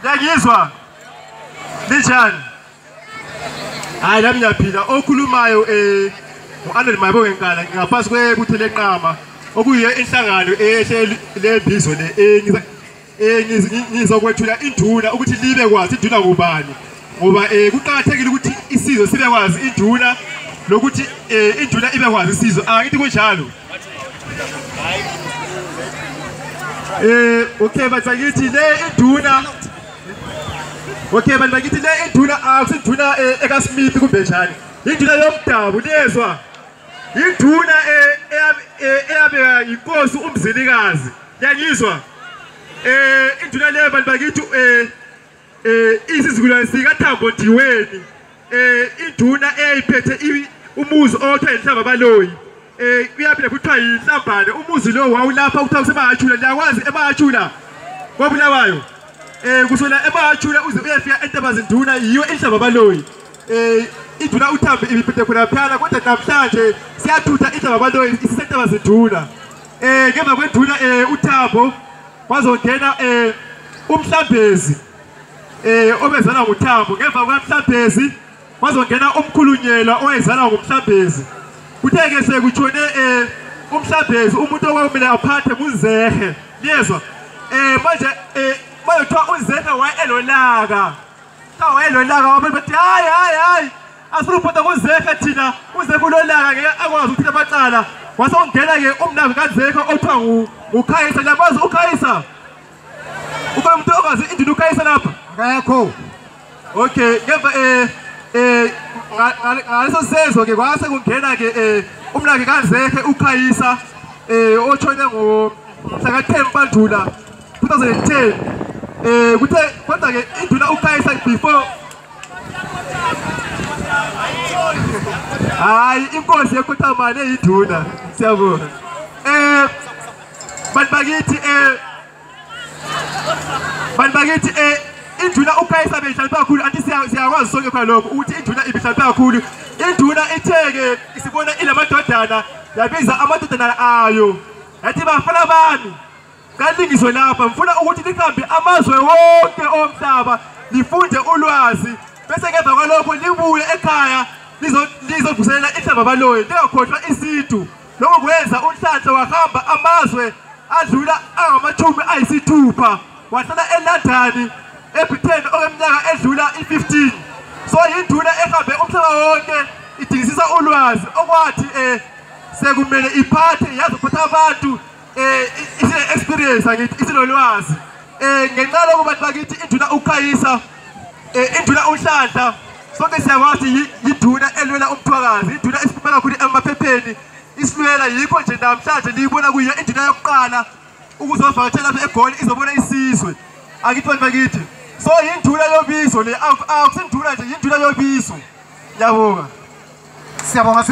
Ngiyangizwa? Ninjani? Hayi nami ngiyaphila. Okhulumayo u-Arnold Mayibonge Nkala, ngaphansi kwebutho lenqama okuyiyo inhlangano ehle lembizo le ngizokwethula induna ukuthi libe kwazi induna ngubani, ngoba kuqakathekile ukuthi isizwe sibe kwazi induna lokuthi induna ibe kwazi isizwe. Angithi kunjalo? Okay bathi le induna, okay bantu le induna akusinduna ekaSmith kumbe njani, induna yomdabu liyezwa, induna eyabeka inkosi uMzilikazi. Ngiyangizwa? Induna le bantu bakithi isizukulwane sikaThambo Ndiweni, induna eyayiphethe umuzi othiwa Inhlamba Baloyi. Kuyaphila kuthiwa yinhlambane. Umuzi lo wawulapha kuthiwa kuseMahachula. Liyakwazi eMahachula kwaBulawayo? Kusona eMahachula uze uyefika eNtabazinduna, yiyo Inhlamba Baloyi. Induna uThambo ibiphethe khona phana, kodwa namhlanje siyathutha Inhlamba Baloyi isiseNtabazinduna. Ngemva kwenduna uThambo kwazongena uMhlambezi obezalwa nguThambo. Ngemva kwaMhlambezi kwazongena uMkhulunyelwa owayezalwa nguMhlambezi. Kuthe-ke sekutshone uMhlambezi, umuntu okwakumele aphathe nguZehe. Liyezwa? Manje manje kuthiwa uZehe wayelolaka. Kuthiwa wayelolaka, abantu bathi hayi hayi hayi, asifuna ukuphatha kuZehe thina, uZehe ulolaka ngeke akwazi ukuthatha amacala. Kwase kungena-ke umnaki kaZehe othiwa nguKhayisa. Liyamazi uKhayisa? Ukhona umuntu ongazi induna uKhayisa lapha? Akekho. Okay, ngemva ngaleso senzo ke kwase kungena ke umnaki kaZehe uKhayisa otshone ngomhla ka-10 Mpandula 2010. Kuthe kodwa ke induna uKhayisa before, hayi inkosi yeKothamane eyinduna. Siyabonga. Bantu bakithi bantu bakithi induna uKhayisa beyihlakaniphe kakhulu. Anti siyakwazi sonke khona lokho ukuthi induna ibihlakaniphe kakhulu. Induna ithe-ke isibona ilamadodana, yabiza amadodana ayo yathi bafana bami kalingiswe lapha, ngifuna ukuthi lihambe amazwe wonke omhlaba lifunde ulwazi, bese ngemva kwalokho libuye ekhaya lizovuselela Inhlamba Baloyi, lingakhohlwa isintu. Lokho kwenza uNhlanhla wahamba amazwe adlula angama-60, wahlala eLondon eBritain okweminyaka edlula i-15. So yinduna ehambe umhlaba wonke idingisisa ulwazi, okwathi sekumele iphathe yazophatha abantu isine-experience, angithi isinolwazi. Ngenxa lokho bantu bakithi induna uKhayisa, induna uNhlanhla sonke siyakwazi yinduna elwela umthwakazi, induna esiphuma kakhulu emaphepheni isilwela. Yikho nje namhlanje liyibona kuyiyo induna yokuqala ukuzovakatshela lapha eGoli izobona isizwe. Angithi bantu bakithi, so yinduna yobizo le, akusinduna nje, yinduna yobizo. Ngiyabonga. Siyabonga.